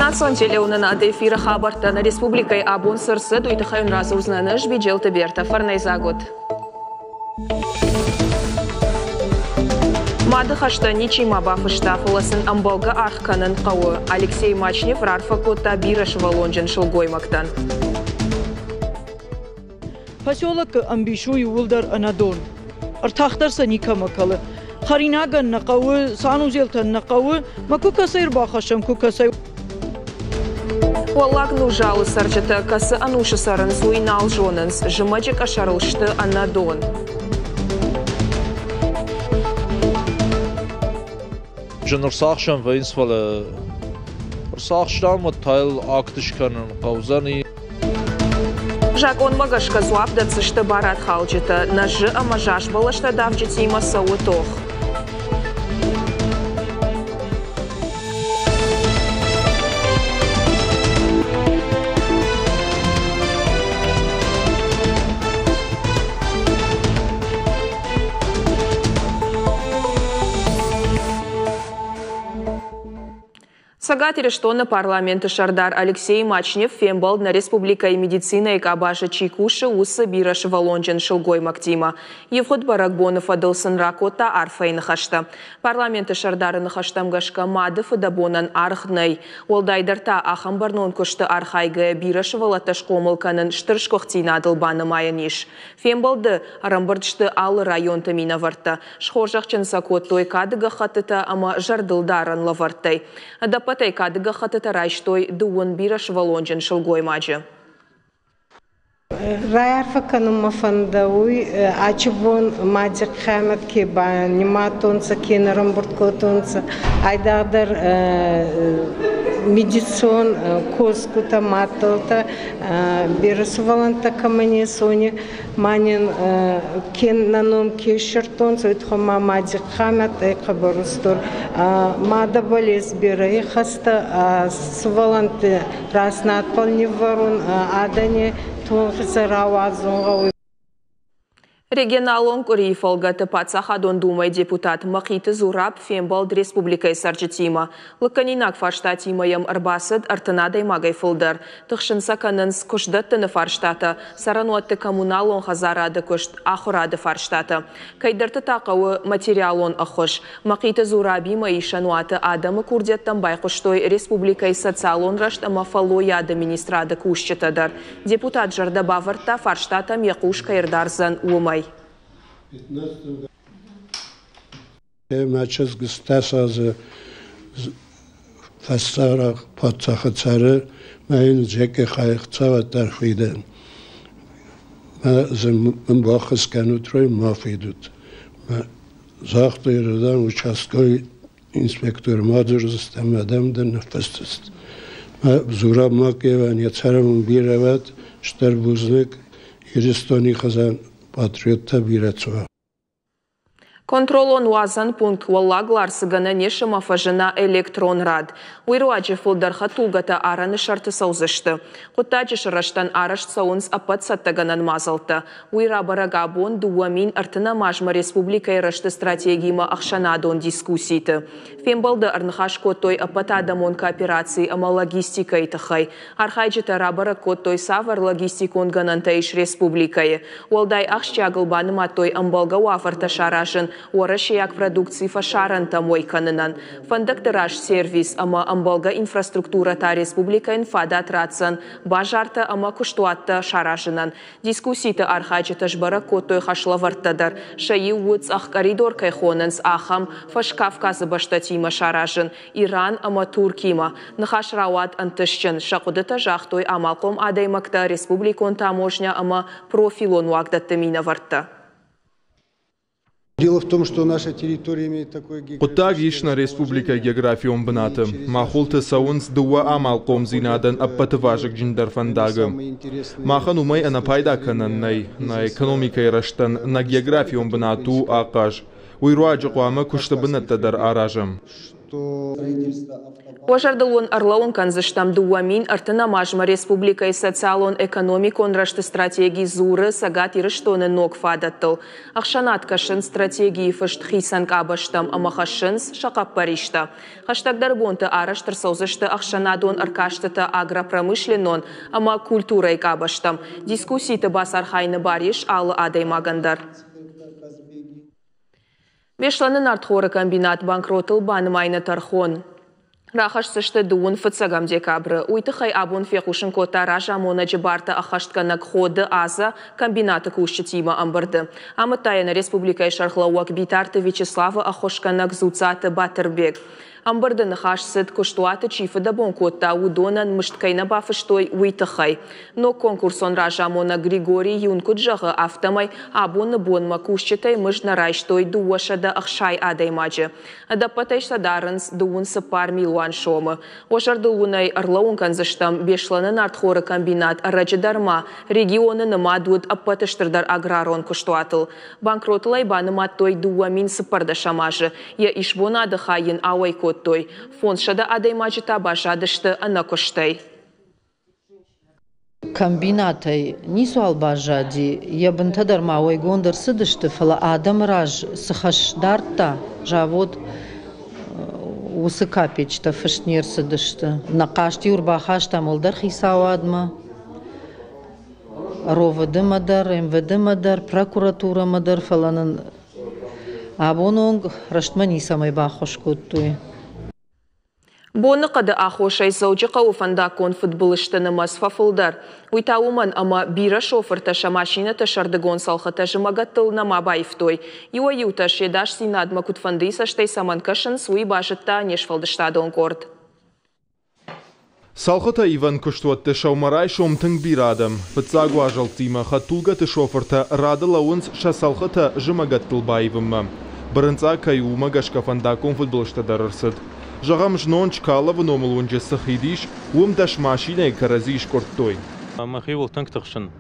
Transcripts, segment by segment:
Национ телеуынынады эфиры хабӕрттӕ нӕ республикӕйы абон цы рцыд, уый тыххӕй уын радзурдзынӕн ӕз, Биджелты Бертӕ. Фӕрнӕйдзаг ут! Мады хӕстӕ ничи ма бафыста, фӕлӕ сын ӕмбӕлгӕ аргъ кӕнын хъӕуы. Алексей Мачнев рарфӕ кодта бирӕсывӕллонджын сылгоймӕгтӕн. Поселокы ӕмбис у иууылдӕр ӕнӕдон. Ӕртах дӕр сӕ никӕмӕ кӕлы. Хӕринагӕн нӕ хъӕуы, санузелтӕн нӕ хъӕуы, мӕ куы кӕцӕй ӕрбахӕссӕм, куы кӕцӕй. Уӕллаг Нузалы цӕрджытӕ кӕцы ӕнусы цӕрынц, уый нал зонынц. Зымӕджы къӕсӕрыл сты ӕнӕдон. Зын ӕрцахсӕн вӕййынц, фӕлӕ ӕрцахстам, уӕд та йыл акт скӕнын хъӕудзӕни. Закъонмӕ гӕсгӕ дзуапп дӕтдзысты барадхалджытӕ. Нӕзы ӕмӕ заз бӕлӕстӕ давджытимӕ цӕуы тох. Цӕгат Ирыстоны парламенты сӕрдар Алексей Мачнев фембӕлд нӕ республикӕйы медицинӕйы къабазы чи кусы, уыцы бирӕсывӕллонджын сылгоймӕгтимӕ. Ивгъуыд бӕрӕгбоны фӕдыл сын ракодта арфӕйы ныхӕстӕ. Парламенты сӕрдары ныхӕстӕм гӕсгӕ мады фыдӕбонӕн аргъ нӕй. Уӕлдайдӕр та ахӕм бӕрнон куысты архайгӕйӕ бирӕ сывӕллӕттӕ схъомыл кӕнын стыр сгуыхтдзинадыл банымайӕн ис. Фембӕлды ӕрӕмбырд сты алы районты минӕвӕрттӕ. Схорзӕхджын сӕ кодтой кады гӕххӕттытӕ ӕмӕ зӕрдылдарӕн лӕвӕрттӕй. Ӕдӕппӕтӕй кады гӕххӕттытӕ райстой дыууын бирӕсывӕллонджын сылгоймаджы. Райарфӕ кӕнун мӕ фӕндӕуй, ачи бон мади хъиамӕт ке банимадтонцӕ, ке нӕ рамбурд кодтонцӕ, айдагъдӕр медицион косгутӕ, мадтӕлтӕ, берӕ сувӕллӕнттӕ кӕмӕн ес, уони ма нин ке нӕ ном ке иссердтонцӕ, уой туххӕй ма мади хъиамӕт ӕй хъӕбӕр устур. Мадӕбӕл ес берӕ ихӕстӕ, сувӕллӕнтти раст надбӕл ниввӕрун, адӕни туххӕй рауадзун гъӕуй. Регионалон къуырийы фӕлгӕты Паддзахадон Думӕйы депутат Мӕхъиты Зураб фембӕлд республикӕйы цӕрджытимӕ. Лыггӕнинаг фарстатимӕ йӕм ӕрбацыд 30 адӕймагӕй фылдӕр. Тыхсын сӕ кӕнынц куыстдӕттыны фарстатӕ, цӕрӕнуӕтты коммуналон хӕдзарады куыст, ахуырады фарстатӕ. Кӕйдӕрты та хъӕуы материалон ӕххуыс. Мӕхъиты Зурабимӕ исӕнуаты адӕмы курдиӕттӕм байхъуыстой республикӕйы социалон рӕзт ӕмӕ фӕллойады министрады кусджытӕ дӕр. Депутат зӕрдӕ бавӕрдта, фарстатӕм йӕ хъус кӕй ӕрдардзӕн, уымӕй. Мӕ чызг стӕс азы фӕсарӕх паддзахы цӕры, мӕ йын зӕггӕ хӕхцӕвӕд дӕр фидӕн. Мӕ дзы мын баххуыс кӕнут, рой ма фидут. Мӕ загътой рдӕм участковый инспектор ма дзурдзыстӕм, адӕм дын ныффысдзысты. Мӕ Зураб Макъевӕн йӕ цӕрӕнбон бирӕ уӕд, стыр бузныг, Ирыстони хызӕн патриоттӕ бирӕ цуа. Контролон уадзӕн пункт Уӕллаг Ларсы гӕнӕн ис ӕмӕ фӕзына электрон рад. Уый руаджы фылдӕр хӕдтулгӕтӕ арӕны сӕрты цӕудзысты. Хъуыддаджы сырӕзтӕн арӕзт цӕуынц ӕппӕт цӕттӕгӕнӕн мадзӕлттӕ. Уый рабӕрӕг абон 2030 азмӕ республикӕйы рӕзты стратегиимӕ ӕхсӕнадон дискусситы. Фембӕлды ӕрныхас кодтой ӕппӕтадӕмон коопераци ӕмӕ логистикӕйы тыххӕй. Архайджытӕ рабӕрӕг кодтой, цавӕр логистикон гӕнӕнтӕ ис республикӕйы. Уӕлдай ахсджиагыл банымадтой ӕмбӕлгӕ уавӕртӕ саразын уӕрӕсейаг продукци фӕсарӕнтӕм уӕй кӕнынӕн. Фӕндӕгты раз сервис ӕмӕ ӕмбӕлгӕ инфраструктурӕ та республикӕйӕн фадат ратдзӕн базартӕ ӕмӕ куыстуӕттӕ саразынӕн. Дискусситы архайджытӕ сбӕрӕг кодтой хӕслӕвӕрдтӕ дӕр. Сӕ иу у цъӕх коридор кӕй хонынц, ахӕм Фӕскавказы бӕстӕтимӕ саразын, Иран ӕмӕ Туркимӕ. Ныхас рауад ӕнтыстджын, сӕ хъуыдытӕ загътой амалхъом адӕймӕгтӕ, республикон таможнӕ ӕмӕ профилон уагдӕтты минӕвӕрттӕ. Хъуыддаг ис нӕ республикӕйы географион бынаты. Махуылты цӕуынц дыууӕ амалхъомдзинадӕн ӕппӕты вазыгджындӕр фӕндагы. Махӕн уымӕй ӕнӕпайда кӕнӕн нӕй. Нӕ экономикӕйы рӕзтӕн нӕ географион бынат у ахъаз. Уый руаджы хъуамӕ куысты бынӕттӕ дӕр аразӕм. Уӕ зӕрдыл уын ӕрлӕууын кӕндзыстӕм, 2030 азмӕ республикӕйы социалон-экономикон рӕзты стратеги дзуры Цӕгат Ирыстоны ног фадӕттыл. Ӕхсӕнад кӕсынц стратегийы фыст хицӕн къабӕзтӕм ӕмӕ хӕссынц сӕ хъӕппӕристӕ. Хӕстӕгдӕр бонты арӕзт ӕрцӕудзысты ӕхсӕнадон ӕркастытӕ агропромышленнон ӕмӕ культурӕйы къабӕзтӕм. Дискусситы бацархайыны бар ис алы адӕймагӕн дӕр. Беслӕны нартхоры комбинат банкротыл банымайыны тӕрхон рахӕсдзысты дыууын фыццӕгӕм декабры. Уый тыххӕй абон фехъусын кодта разамонӕджы бартӕ ӕххӕстгӕнӕг Ходы Азӕ комбинаты кусджытимӕ ӕмбырды. Амыдта йӕ нӕ республикӕйы сӕргълӕууӕг Битарты Вячеславы ӕххуысгӕнӕг Дзуццаты Батырбег. Ӕмбырды ныхас цыд, куыстуаты чи фыдӕбон кодта, уыдонӕн мызд кӕй нӕ бафыстой, уый тыххӕй. Ног конкурсон разамонӕг Григорий Юн куыд зӕгъы, афтӕмӕй абоны бонмӕ кусджытӕй мызд нӕ райстой 260 адӕймаджы. Ӕдӕппӕтӕй сӕ дарынц 34 милуан сомы. Уӕ зӕрдыл уын ӕй ӕрлӕууын кӕндзыстӕм, Беслӕны нартхоры комбинат ӕрӕджы дӕр ма регионы нымад уыд ӕппӕты стырдӕр аграрон куыстуатыл. Банкротыл ӕй банымадтой 2014 азы, йӕ исбонады хай йын ауӕй кодтой. 500 адӕймаджы та баззадысты ӕнӕкуыстӕй. Комбинатӕй ницуал баззади, йӕ бынтӕ дӕр ма уӕйгонд ӕрцыдысты, фӕлӕ адӕмы раз цы хӕс дардта завод, уыцы капеччытӕ фыст не рцыдысты. Нӕ хъаст-иу ӕрбахастам уӕлдӕр хицауадмӕ, РОВД-мӕ дӕр, МВД-мӕ дӕр, прокуратурӕмӕ дӕр, фӕлӕ нын абоны онг рӕстмӕ ницӕмӕй баххуыс кодтой. Боныхъӕды аххосӕй Дзӕуджыхъӕуы фӕндаггон фыдбылызты нымӕц фӕфылдӕр. Уый та уымӕн, ӕмӕ бирӕ шофыртӕ сӕ машинӕты сӕрдыгон цӕлхытӕ зымӕгӕттыл нӕма баивтой. Иуӕй-иутӕ се дасдзинадмӕ куыдфӕндыйы цӕстӕй цӕмӕн кӕсынц, уый базыдта не сфӕлдыстадон къорд. Цӕлхытӕ ивӕн куыстуӕтты сӕумӕрайсом тынг бирӕ адӕм. Фыццаг уазӕлттимӕ хӕдтулгӕты шофыртӕ рады лӕууынц сӕ цӕлхытӕ зымӕгӕттыл баивынмӕ. Бырынцъаг кӕй у, уымӕ гӕсгӕ фӕндаггон фыдбылызтӕ дӕр ӕрцыд. Зӕгъӕм, знон Чкаловы номыл уынджы цы хид ис, уым 10 машинӕйы кӕрӕдзи скъуырдтой. Мӕхиуыл тынг тыхсын.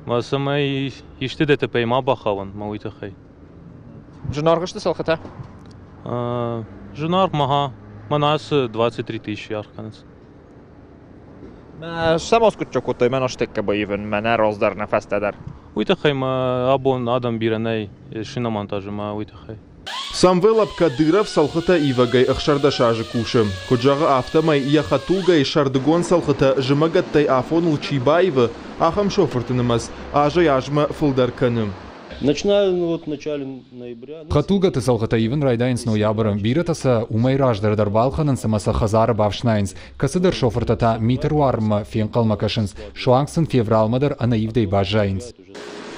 Мӕ цӕмӕй исты ДТП-йы ма бахауын, мӕ уый тыххӕй. Зынаргъ сты цӕлхытӕ? Зынаргъ мӕ мӕн ацы 23 тысячи аргъ кӕнынц. Сӕ скъуыддзаг кодтой мӕн астӕккӕ баивын, мӕнӕ раздӕр, нӕ фӕстӕдӕр. Уый тыххӕй мӕ абон адӕм бирӕ нӕй шиномонтажы мӕ уый тыххӕй. Самвел Абкадыров цӕлхытӕ ивӕгӕй 16 азы кусы. Куыд зӕгъы, афтӕмӕй йӕ хӕдтулгӕйы сӕрдыгон цӕлхытӕ зымӕгӕттӕй афоныл чи баивы, ахӕм шофырты нымӕц азӕй-азмӕ фылдӕр кӕны. Хӕдтулгӕты цӕлхытӕ ивын райдайынц ноябры. Бирӕтӕ сӕ уымӕй раздӕр дӕр балхӕнынц ӕмӕ сӕ хӕдзары бафснайынц. Кӕцыдӕр шофыртӕ та миты руарынмӕ фенхъӕлмӕ кӕсынц, суанг сын февралмӕ дӕр ӕнӕивдӕй баззайынц.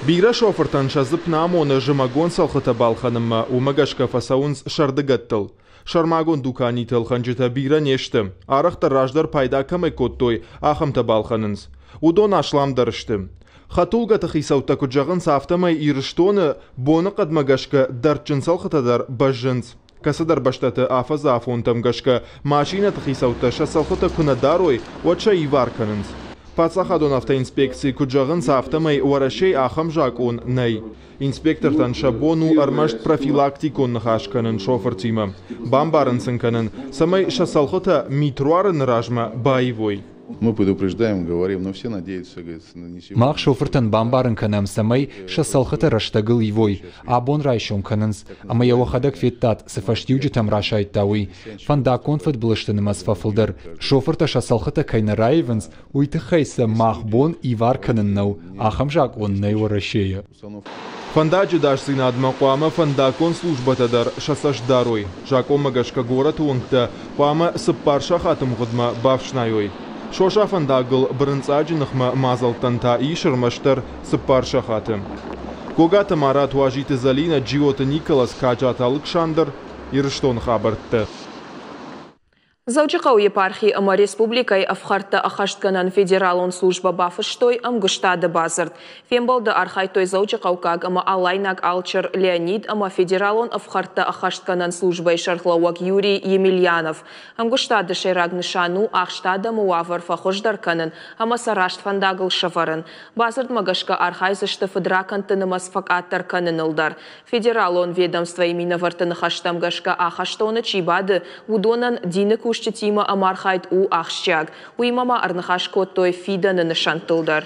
Бирӕ шофыртӕн сӕ дзыпп нӕ амоны зымӕгон цӕлхытӕ балхӕнынмӕ, уымӕ гӕсгӕ фӕцӕуынц сӕрдыгӕттыл. Сӕрмагонд дуканиты ӕлхӕнджытӕ бирӕ не сты. Арӕхдӕр раздӕр пайда кӕмӕй кодтой, ахӕмтӕ балхӕнынц. Уыдон асламдӕр сты. Хӕдтулгӕты хицӕуттӕ куыд зӕгъынц, афтӕмӕй Ирыстоны боныхъӕдмӕ гӕсгӕ дӕрдджын цӕлхытӕ дӕр бӕззынц. Кӕцыдӕр бӕстӕты афӕдзы афонтӕм гӕсгӕ машинӕты хицӕуттӕ сӕ цӕлхытӕ куы нӕ дарой, уӕд сӕ ивар кӕнынц. Паддзахадон автоинспекцийы куыд зӕгъынц, афтӕмӕй Уӕрӕсейы ахӕм закъон нӕй. Инспектортӕн сӕ бон у ӕрмӕст профилактикон ныхас кӕнын шофыртимӕ, бамбарын сын кӕнын, цӕмӕй сӕ цӕлхытӕ мит руарыны размӕ баивой. Мы предупреждаем, говорим, но все надеются, говорится, на не сегодня. Мах шофыртӕн бамбарын кӕнӕм, цӕмӕй сӕ цӕлхытӕ рӕстӕгыл ивой. Абон райсом кӕнынц, ӕмӕ йӕ уӕхӕдӕг федтат, цы фӕстиуджытӕм расайдта, уый. Фӕндаггон фыдбылызты нымӕц фӕфылдӕр. Шофыртӕ сӕ цӕлхытӕ кӕй нӕ раивынц, уый тыххӕй сӕ мах бон ивар кӕнын нӕу. Ахӕм закъон нӕй Уӕрӕсейы. Фӕндаджы ӕдасдзинадмӕ хъуамӕ фӕндаггон службӕтӕ дӕр сӕ цӕст дарой. Закъонмӕ гӕсгӕ горӕты уынгтӕ хъуамӕ 4 сахаты мгъуыдмӕ бафснайой. Соса фӕндагыл бырынцъаджы ныхмӕ мадзӕлттӕн та ис ӕрмӕстдӕр 4 сахаты. Гогаты Марат, Уазиты Залинӕ, Джиоты Николас, Каджаты Алыксандр, Ирыстоны хабӕрттӕ. Дзӕуджыхъӕуы епархи ӕмӕ республикӕйы ӕфхӕрдтӕ ӕххӕстгӕнӕн федералон службӕ бафыстой ӕмгуыстады бадзырд. Фембӕлды архайдтой дзӕуджыхъӕуккаг ӕмӕ алайнаг алчыр Леонид ӕмӕ федералон ӕфхӕрдтӕ ӕххӕстгӕнӕн службӕйы сӕргълӕууӕг Юрий Емельянов. Ӕмгуыстады сӕйраг нысан у ахст адӕмы уавӕр фӕхуыздӕр кӕнын ӕмӕ сӕ раст фӕндагыл сӕвӕрын. Бадзырдмӕ гӕсгӕ архайдзысты фыдракӕндты нымӕц фӕкъаддӕр кӕныныл дӕр. Федералон ведомствойы минӕвӕртты ныхӕстӕм гӕсгӕ ахӕстоны чи бады, уыдонӕн дины кусджытимӕ ӕмархайд у ахсджиаг. Уыимӕ ма ӕрныхас кодтой фидӕны нысӕнттыл дӕр.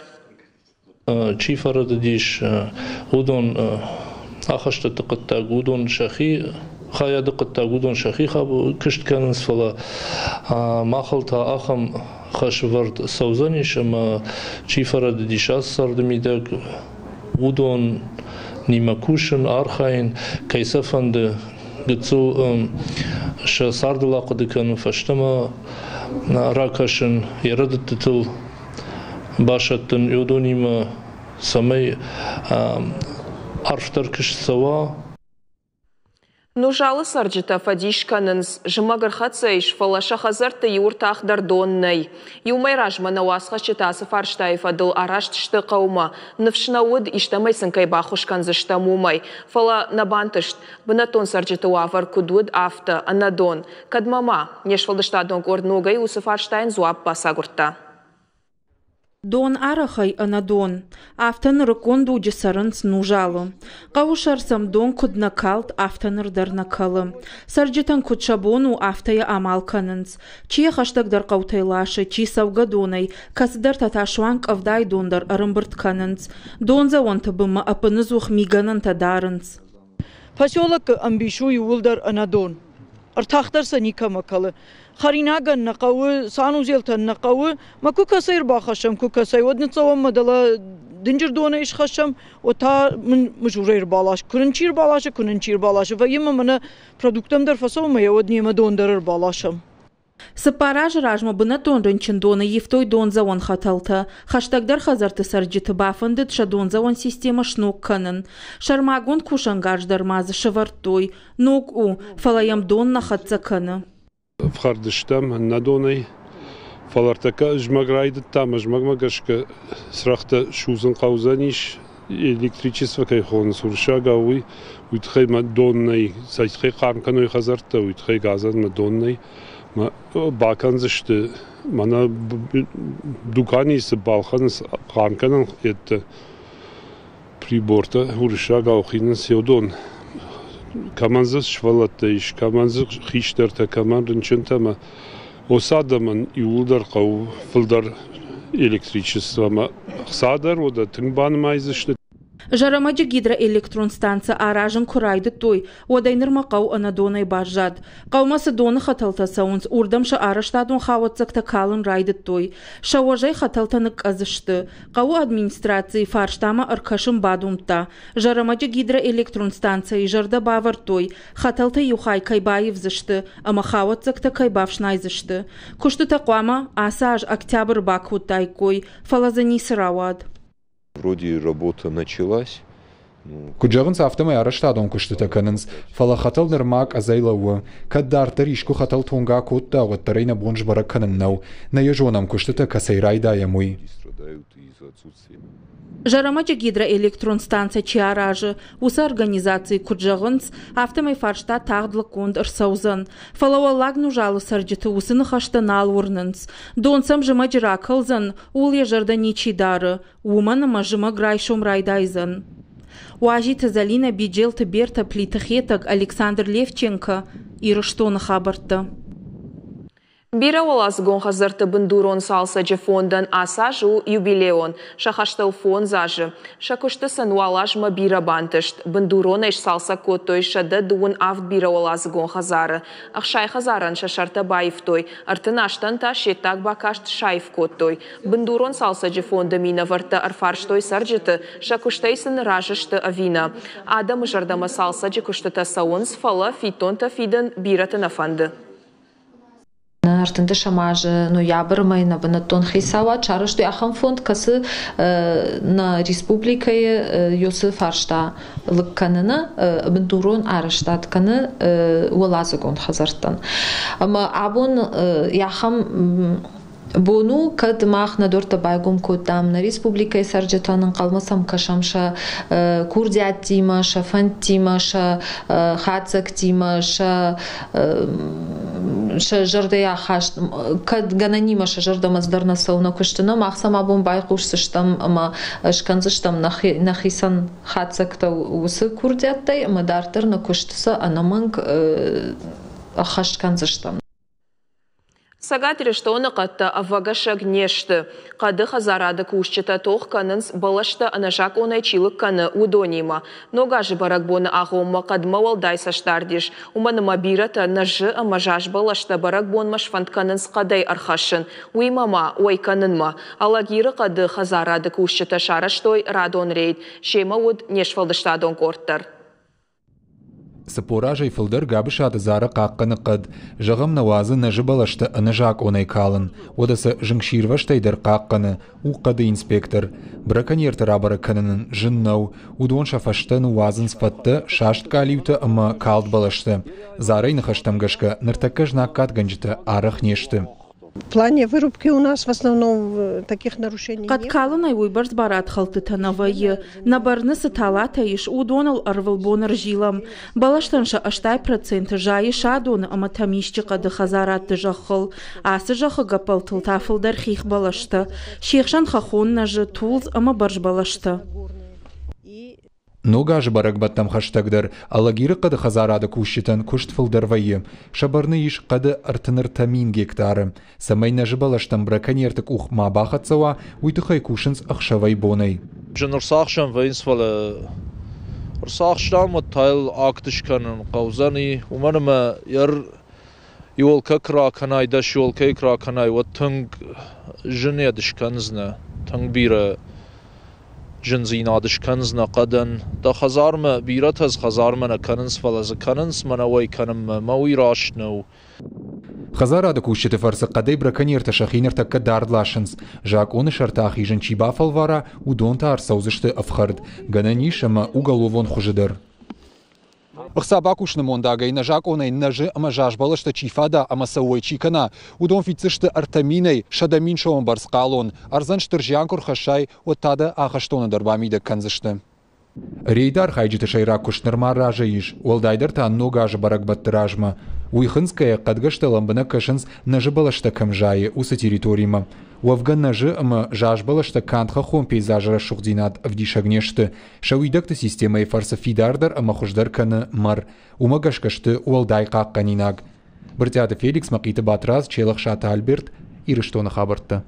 Чи фӕрӕдыдис, уыдон ахӕстӕтты хъуыддаг, уыдон сӕхи хайады хъуыддаг, уыдон сӕхи куыст кӕнынц, фӕлӕ махыл та ахӕм хӕсвӕрд цӕудзӕнис ӕмӕ чи фӕрӕдыдис ацы царды мидӕг, уыдонимӕ кусын, архайын, кӕй сӕ фӕнды, гыццыл сӕ цардыл ахъуыды кӕнын, фӕстӕмӕ ракӕсын, йӕ рӕдыдтытыл басӕттын, уыдонимӕ цӕмӕй арфдӕр куыст цӕуа. Нузалы цӕрджытӕ фӕдис кӕнынц, зымӕг ӕрхӕццӕ ис, фӕлӕ сӕ хӕдзӕртты иу ӕртах дӕр дон нӕй. Иу мӕй размӕ нӕ уацхӕсджытӕ ацы фарстайы фӕдыл араст сты хъӕумӕ. Ныфс нӕ уыд, истӕмӕй сын кӕй баххуыс кӕндзыстӕм, уымӕй. Фӕлӕ нӕ бантыст. Бынӕттон цӕрджыты уавӕр куыд уыд, афтӕ, ӕнӕдон. Кӕдмӕ ма? Не сфӕлдыстадон къорд ногӕй уыцы фарстайӕн дзуапп бацагуырдта. Дон арӕхӕй ӕнӕдон. Афтӕ нырыккон дуджы цӕрынц Нузалы. Хъӕуы сӕр сӕм дон куыд нӕ калд, афтӕ ныр дӕр нӕ кӕлы. Цӕрджытӕн куыд сӕ бон у, афтӕ йӕ амал кӕнынц. Чи йӕ хӕстӕгдӕр хъӕутӕй ласы, чи цӕугӕдонӕй, кӕцыдӕртӕ та суанг къӕвдайы дон дӕр ӕрӕмбырд кӕнынц. Дондзӕуӕнты бынмӕ ӕппыныдзух мигӕнӕнтӕ дарынц. Поселокы ӕмбис у иууылдӕр ӕнӕдон. Ӕртах дӕр сӕ никӕмӕ кӕлы. Хӕринагӕн нӕ хъӕуы, санузелтӕн нӕ хъӕуы. Мӕ куы кӕцӕй ӕрбахӕссӕм, куы кӕцӕй, уӕд ныццӕуӕм мӕ дӕлӕ дынджыр донӕй схӕссӕм, уӕд та мын мызурӕй ӕрбалас. Куы нын чи ӕрбаласы, куы нын чи ӕрбаласы. Вӕййы ма мӕнӕ продукттӕм дӕр фӕцӕуӕм ӕмӕ йӕ уӕд немӕ дон дӕр ӕрбаласӕм. Цыппар азы размӕ бынӕттон рынчындоны ивтой дондзӕуӕн хӕтӕлтӕ. Хӕстӕгдӕр хӕдзӕртты цӕрджыты бафӕндыд сӕ дондзӕуӕн системӕ сног кӕнын. Сӕрмагонд кусӕнгарз дӕр ма дзы сӕвӕрдтой. Ног у, фӕлӕ йӕм дон нӕ хӕццӕ кӕны. Ӕфхӕрд стӕм нӕ донӕй, фӕлӕ ӕртӕккӕ зымӕг райдыдта ӕмӕ зымӕгмӕ гӕсгӕ цырӕгътӕ судзын хъӕудзӕнис. Электричество кӕй хонынц уырыссагау, уый, уый тыххӕй мӕ дон нӕй. Цӕй тыххӕй хъарм кӕной хӕдзӕрттӕ, уый тыххӕй газӕн мӕ дон нӕй. Мӕ бакӕндзысты мӕнӕ дуканийы цы балхӕнынц хъарм кӕнӕн йедтӕ, прибортӕ уырыссагау хинынц еудон. Кӕмӕн дзы сывӕллӕттӕ ис, кӕмӕн дзы хистӕртӕ, кӕмӕн рынчынтӕ ӕмӕ уыцы адӕмӕн иууылдӕр хъӕуы фылдӕр электричество ӕмӕ хца дӕр уӕдӕ тынг банымайдзысты. Зӕрӕмӕджы гидроэлектрон станцӕ аразын куы райдыдтой, уӕдӕй нырмӕ хъӕу ӕнӕдонӕй баззад. Хъӕумӕ цы доны хӕтӕлтӕ цӕуынц, уырдӕм сӕ арӕзтадон хауӕццӕгтӕ калын райдыдтой. Сӕ уӕзӕй хӕтӕлтӕ ныкъкъӕдз сты. Хъӕуы администрацийы фарстамӕ ӕркӕсын бадомдта. Зӕрӕмӕджы гидроэлектрон станцӕйы зӕрдӕ бавӕрдтой, хӕтӕлтӕ иу хай кӕй баивдзысты ӕмӕ хауӕццӕгтӕ кӕй бафснайдзысты. Куыстытӕ хъуамӕ ацы аз октябры бакодтаиккой, фӕлӕ дзы ницы рауад. Вроде работа началась. Куыд зӕгъынц, афтӕмӕй арӕзтадон куыстытӕ кӕнынц, фӕлӕ хӕтӕл нырма къӕдзӕй лӕууы. Кӕд дарддӕр искуы хӕтӕл тонгӕ акодта, уӕддӕр ӕй нӕ бон сбӕрӕг кӕнын нӕу. Нӕ йӕ зонӕм, куыстытӕ кӕцӕй райдайӕм, уый. Зӕрӕмӕджы гидроэлектрон станцӕ чи аразы, уыцы организацийы куыд зӕгъынц, афтӕмӕй фарста тагъд лыггонд ӕрцӕудзӕн. Фӕлӕ Уӕллаг Нузалы цӕрджыты уыцы ныхӕстӕ нал уырнынц. Дон сӕм зымӕджы ракӕлдзӕн, ууыл йӕ зӕрдӕ ничи дары, уымӕн ӕмӕ зымӕг райсом райдайдзӕн. Уазиты Зӕлинӕ, Биджелты Бертӕ, Плиты Хетӕг, Александр Левченко, Ирыстоны хабӕрттӕ. Бирӕуӕладзыгон хӕдзӕртты бындурон цалцӕджы фондӕн ацы аз у юбилейон, сӕ хӕстыл фондз азы. Сӕ куысты сын уал азмӕ бирӕ бантыст. Бындуронӕй сцалцӕг кодтой 127 бирӕуӕладзыгон хӕдзары. 60 хӕдзарӕн сӕ сӕртӕ баивтой, 38-ӕн та се ддаг бакаст саив кодтой. Бындурон цалцӕджы фонды минӕвӕрттӕ ӕрфарстой цӕрджыты, сӕ куыстӕй сын разы сты ӕви нӕ. Адӕмы зӕрдӕмӕ цалцӕджы куыстытӕ цӕуынц, фӕлӕ фиддонтӕ фидын бирӕты нӕ фӕнды. Ӕртындӕсӕм азы ноябры мӕй нӕ бынӕттон хицауад сарӕзтой ахӕм фонд, кӕцы нӕ республикӕйы уыцы фарста лыг кӕныны бындурон арӕзтад кӕны уӕладзыгон хӕдзӕрттӕн. Ӕмӕ абон ахӕм бон у, кӕд мах нӕ дуӕрттӕ байгом кодтам нӕ республикӕйы цӕрджытӕн, ӕнхъӕлмӕ сӕм кӕсӕм сӕ курдиаттимӕ, сӕ фӕндтимӕ, сӕ хатдзӕгтимӕ, сӕ сӕ зӕрдӕйы ахаст, кӕд гӕнӕнимӕ сӕ зӕрдӕмӕ дӕр нӕ цӕуы нӕ куысты, нӕ мах сӕм абон байхъусдзыстӕм ӕмӕ скӕндзыстӕм нӕхицӕн хатдзӕгтӕ уыцы курдиаттӕй ӕмӕ дарддӕр нӕ куысты сӕ ӕнӕмӕнг ӕххӕст кӕндзыстӕм. Цӕгат Ирыстоны хъӕдтӕ ӕвӕгӕсӕг не сты. Хъӕды хӕдзарады кусджытӕ тох кӕнынц, бӕлӕстӕ ӕнӕзакъонӕй чи лыг кӕны, уыдонимӕ. Ног азы бӕрӕгбоны агъоммӕ хъӕдмӕ уӕлдай цӕстдард ис, уымӕн ӕмӕ бирӕтӕ нӕзы ӕмӕ заз бӕлӕстӕ бӕрӕгбонмӕ сфӕнд кӕнынц хъӕдӕй ӕрхӕссын, уыимӕ ма уӕй кӕнынмӕ. Алагиры хъӕды хӕдзарады кусджытӕ сарӕзтой радон рейд, семӕ уыд не сфӕлдыстадон къорд дӕр. 40 азӕй фылдӕр Габысаты Зара хъахъхъӕны хъӕд. Зӕгъӕм, нӕ уадзы нӕзы бӕлӕстӕ ӕнӕзакъонӕй калын. Уӕдӕ сӕ зынгсирвӕзтӕй дӕр хъахъхъӕны, у хъӕды инспектор. Браконьерты рабӕрӕг кӕнын ын зын нӕу. Уыдон сӕ фӕстӕ ныууадзынц фӕдтӕ, саст къалиутӕ ӕмӕ калд бӕлӕстӕ. Зарайы ныхӕстӕм гӕсгӕ, ныртӕккӕ знаггадгӕнджытӕ арӕх не сты. В плане вырубки у нас в основном таких нарушений Хъӕд калынӕй уыйбӕрц барадхӕлдтытӕ нӕ вӕййы. Нӕ бӕрны цы талатӕ ис, уыдоныл ӕрвылбон ӕрзилӕм. Бӕлӕстӕн сӕ 80% зайы Садоны ӕмӕ Тӕмисчы хъӕды хӕдзарадты зӕххыл. Ацы зӕххы гӕппӕлтыл та фылдӕр хих бӕлӕстӕ. Се хсӕн хӕххон нӕзы, тулдз ӕмӕ бӕрзбӕлӕстӕ. Ног азы бӕрӕгбӕттӕм хӕстӕгдӕр Алагиры хъӕды хӕдзарады кусджытӕн куыст фылдӕр вӕййы. Сӕ бӕрны ис хъӕды 33 гектары. Цӕмӕй нӕзы бӕлӕстӕм браконьерты къух ма бахӕццӕ уа, уый тыххӕй кусынц ӕхсӕвӕй-бонӕй. Зын ӕрцахсӕн вӕййынц, фӕлӕ ӕрцахстам, уӕд та йыл акт скӕнын хъӕудзӕни, уымӕн ӕмӕ елкӕ куы ракӕнай, дӕс елкӕйы куы ракӕнай, уӕд тынг зын йӕ скӕндзынӕ, тынг бирӕ зындзинад скӕндзынӕ хъӕдӕн. Дӕ хӕдзармӕ, бирӕтӕ дзы хӕдзармӕ нӕ кӕнынц, фӕлӕ дзы кӕнынц мӕнӕ уӕй кӕнынмӕ, мӕ уый раст нӕу. Хӕдзарады кусджыты фӕрцы хъӕдӕй браконьертӕ сӕхи ныртӕккӕ дард ласынц. Закъоны сӕрты ахизын чи бафӕлвара, уыдон та ӕрцӕудзысты ӕфхӕрд. Гӕнӕн ис ӕмӕ уголовон хуызы дӕр. Ӕхца бакусыны мондагӕй нӕ закъонӕй нӕзы ӕмӕ заз бӕлӕстӕ чи фада ӕмӕ сӕ уӕй чи кӕна, уыдон фиддзысты 3000-ӕй 100 000 сомы бӕрц хъалон. Ӕрдзӕн стыр зиан куы рхӕссай, уӕд та дӕ ахӕстоны дӕр бамидӕг кӕндзысты. Рейды архайджыты сӕйраг куыст нырма разӕй ис, уӕлдайдӕр та Ног азы бӕрӕгбӕтты размӕ. Уый хынцгӕйӕ хъӕдгӕстӕ лӕмбынӕг кӕсынц, нӕзы бӕлӕстӕ кӕм зайы, уыцы территоримӕ. Уӕвгӕ нӕзы ӕмӕ заз бӕлӕстӕ канд хӕххон пейзажы рӕсугъддзинад ӕвдисӕг не сты, Сӕ уидӕгты системӕйы фӕрцы фидардӕр ӕмӕ хуыздӕр кӕны мӕр. Уымӕ гӕсгӕ сты уӕлдай хъахъхъӕнинаг. Брытъиаты Феликс, Мӕхъиты Батрадз, Челӕхсаты Альберт, Ирыстоны хабӕрттӕ.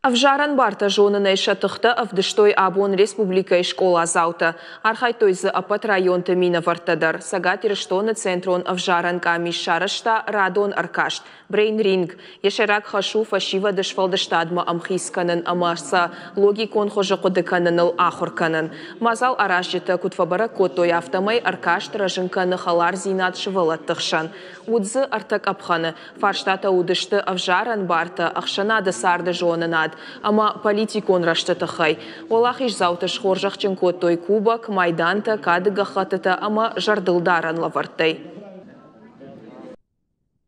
Ӕвзарӕн бартӕ зонынӕй сӕ тыхтӕ ӕвдыстой абон республикӕйы скъоладзаутӕ. Архайдтой дзы ӕппӕт районты минӕвӕрттӕ дӕр. Цӕгат Ирыстоны центрон ӕвзарӕн къамис сарӕзта радон ӕркаст. Брейн-ринг. Йӕ сӕйраг хӕс у фӕсивӕды сфӕлдыстадмӕ ӕмхиц кӕнын ӕмӕ сӕ логикон хуызы хъуыды кӕныныл ахуыр кӕнын. Мадзал аразджытӕ куыд фӕбӕрӕг кодтой, афтӕмӕй ӕркаст рӕзын кӕны хӕлардзинад сывӕллӕтты хсӕн. Уыд дзы ӕртӕ къӕпхӕны. Фарстатӕ уыдысты ӕвзарӕн бартӕ, ӕхсӕнады царды зонынад ӕмӕ политикон рӕзты тыххӕй. Уӕлахиздзауты схорзӕхджын кодтой кубок, майдантӕ, кады гӕххӕттытӕ ӕмӕ зӕрдылдарӕн лӕвӕрттӕй.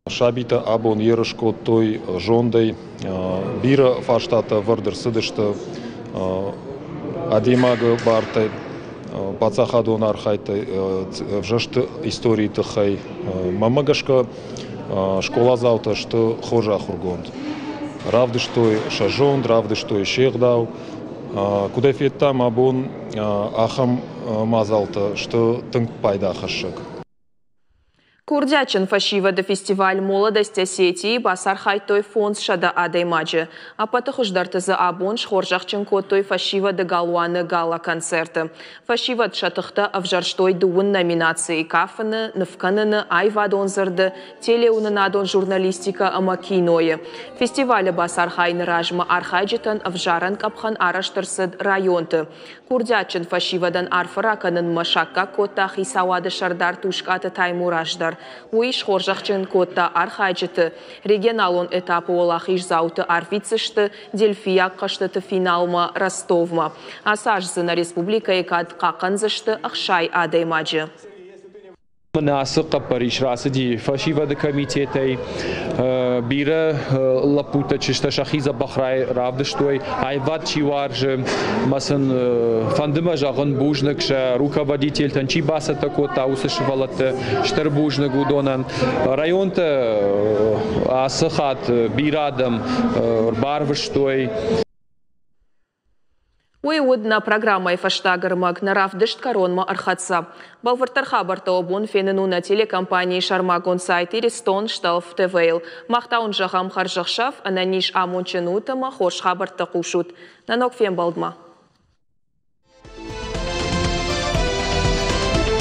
Сабитӕ абон ерыс кодтой зондӕй. Бирӕ фарстатӕ ӕвӕрд ӕрцыдысты адӕймагы бартӕ, паддзахадон архайдтӕ, ӕвзӕрсты историйы тыххӕй. Мӕнмӕ гӕсгӕ, скъоладзаутӕ сты хорз ахуыргонд. Равдыстой сӕ зонд, равдыстой се гъдау. Куыдӕй федтам, абон ахӕм мадзалтӕ сты тынг пайдахӕссӕг. Курдиатджын фӕсивӕды фестиваль «Молодость Осетии» бацархайдтой 500 адӕймаджы. Ӕппӕты хуыздӕрты дзы абон схорзӕхджын кодтой фӕсивӕды галуаны гала-концерты. Фӕсивӕд сӕ тыхтӕ ӕвзӕрстой дыууын номинацийы кафыны, нывкӕныны, аивадон дзырды, телеуынынадон журналистикӕ ӕмӕ кинойы. Фестивалы бацархайыны размӕ архайджытӕн ӕвзарӕн къӕпхӕн арӕзт ӕрцыд районты. Курдиатджын фӕсивӕдӕн арфӕ ракӕнынмӕ саккаг кодта хицауады сӕрдар Тускъаты Таймураз дӕр. Уый схорзӕхджын кодта архайджыты. Регионалон этапы уӕлахиздзауты арвитдзысты Дельфийаг хъӕзтыты финалмӕ Ростовмӕ. Ацы аз дзы нӕ республикӕйы кад хъахъхъӕндзысты 60 адӕймаджы. Ацы хъӕппӕрис рацыди фӕсивӕды комитетӕй. Бирӕ лӕппутӕ, чызджытӕ сӕхи дзӕбӕх равдыстой. Аивад чи уарзы, мӕ сын фӕнды мӕ зӕгъын бузныг сӕ руководительтӕн, чи бацӕттӕ кодта, уыцы сывӕллӕтты стыр бузныг уыдонӕн. Районты ацы хатт бирӕ адӕм ӕрбарвыстой. Уый уыд нӕ программӕйы фӕстаг ӕрмӕг. Нӕ равдыст кӕронмӕ ӕрхӕццӕ. Бӕлвырддӕр хабӕрттӕ уӕ бон фенын у нӕ телекомпанийы сӕрмагонд сайт Иристон Стӕлф ТВ-йыл. Мах та уын зӕгъӕм хӕрзӕхсӕв, ӕнӕниз, амондджын ут ӕмӕ хорз хабӕрттӕ хъусут. Нӕ ног фембӕлдмӕ!